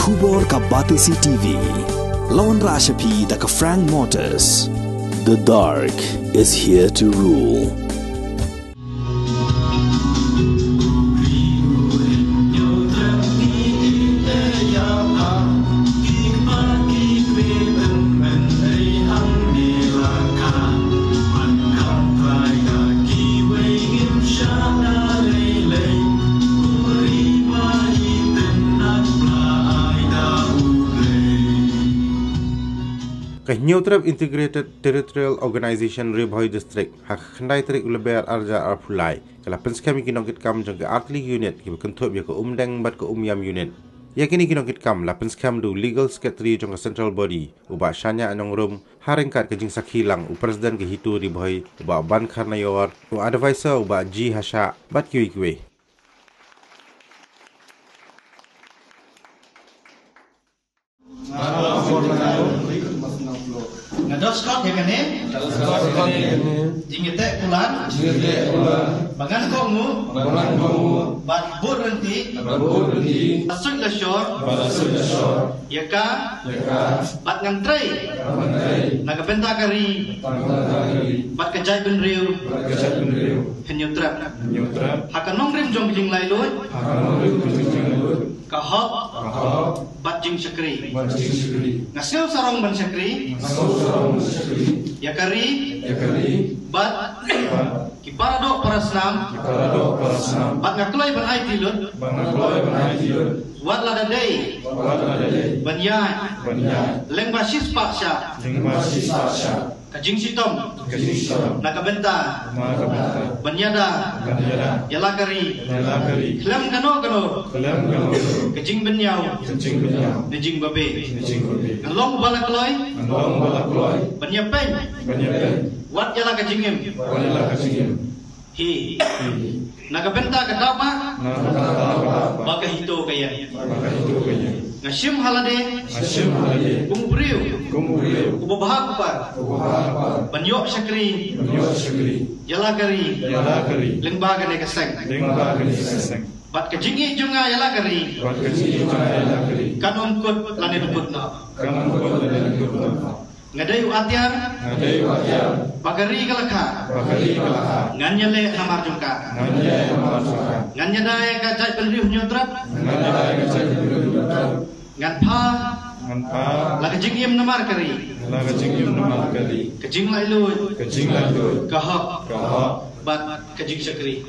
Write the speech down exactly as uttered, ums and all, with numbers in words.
Khubor ka Batesi T V. La wanrah sha phi da ka Frank Motors. The dark is here to rule. Ka Hynñiewtrep Integrated Territorial Organization Ri Bhoi District, ha ka khyndai tarik u Lber arhajar arphew lai, ka la pynskhem ïa ki nongkitkam jong ka artylli ki unit kiba kynthup ïa ka Umdeng bad ka Umïam unit. Ïa kine ki nongkitkam la pynskhem da u Legal Secretary jong ka Central Body, u Bah Shania Nongrum, ha ryngkat ka jingsakhi lang u President ka HITO Ri Bhoi, u Bah Bankharnaior, u Advisor u Bah G Hashah, bad kiwei kiwei. Nga duskhot ïa kane jingïateh kular ba ngan kohnguh bad bud ryntih, la suit la shor ïa ka, bad ngan trei na ka bynta ka ri bad ka jaitbynriew Hynñiewtrep, ha ka nongrim jong ka jinglaitluid, ka hok bad jingshakri. Nga sngew sarong ban shakri ïa ka ri bad ki paradoh parasnam bad nga kloi ban aiti lut wat lada dei ban ïaid lyngba shispah shah ka jingshitom na ka bynta ban ïada ïa la ka ri khlem kano kano ka jingbynñiaw ne jingbabe. Nga long uba la kloi ban ïapeiñ wat ïa la ka jingim hi na ka bynta ka daw ba ka HITO ka ïeng. Nga shim ha lade kum u briew uba bha kupar ban ïoh shakri ïa la ka ri lyngba kane ka seng. Bad ka jingïeit jong nga ïa la ka ri kan ym kut lane dkut noh. Nga dei u atiar ba ka ri ka la kha. Ngan ïaleh namar jong ka. Ngan ïada ïa ka jaitbynriew Hynñiewtrep. Ngan pha la ka jingim namar ka ri. Ka jinglaitluid, ka hok bad ka jingshakri.